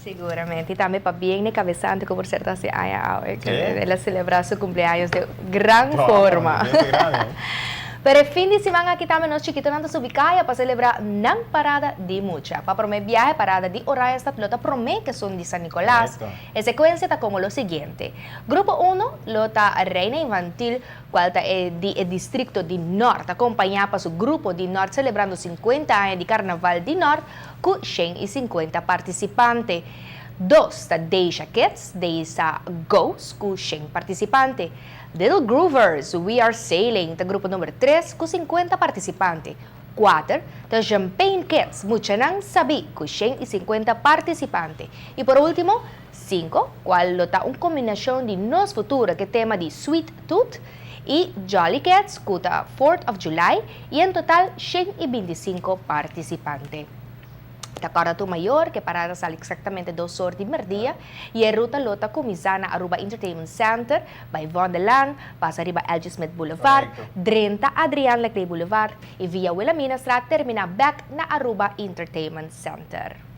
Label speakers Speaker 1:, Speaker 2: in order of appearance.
Speaker 1: Siguramente. Y tambe pabien na cabesante cu por cierto haci aña awe, cu el a celebra su cumpleaños de gran forma. Pero e fin di siman aki tambe nos chikitonan ta subi caya pa celebra nan parada di mucha. Pa prome biaha e parada di Oranjestad lo ta prome cu esun di San Nicolas. E secuencia ta como lo siguiente. Grupo uno lo ta Reina Infantil cual ta e di e districto di Nort, acompaña pa su grupo di Nort celebrando 50 aña di Carnaval di Nort cu 150 participante. Dos ta Deja Kids, Deisa Goes cu 100 participante. Little Groovers, We Are Sailing ta grupo number 3 cu 50 participante. 4 ta Champagne Kids, Muchanan Sabi cu 150 participante. Y por ultimo, 5, cual lo ta un combinacion di Nos Futuro cu tema di Sweet Tooth y Jolly Cats cu ta 4th of July y en total 125 participante. Ta corda tur mayor cu e parada sali exactamente 2 or di merdia y e ruta lo ta cuminsa na Aruba Entertainment Center, by Vondellaan, pasa riba L.G. Smith Boulevard, drenta Adriaan Laclé Boulevard y via Wilhelminastraat termina back na Aruba Entertainment Center.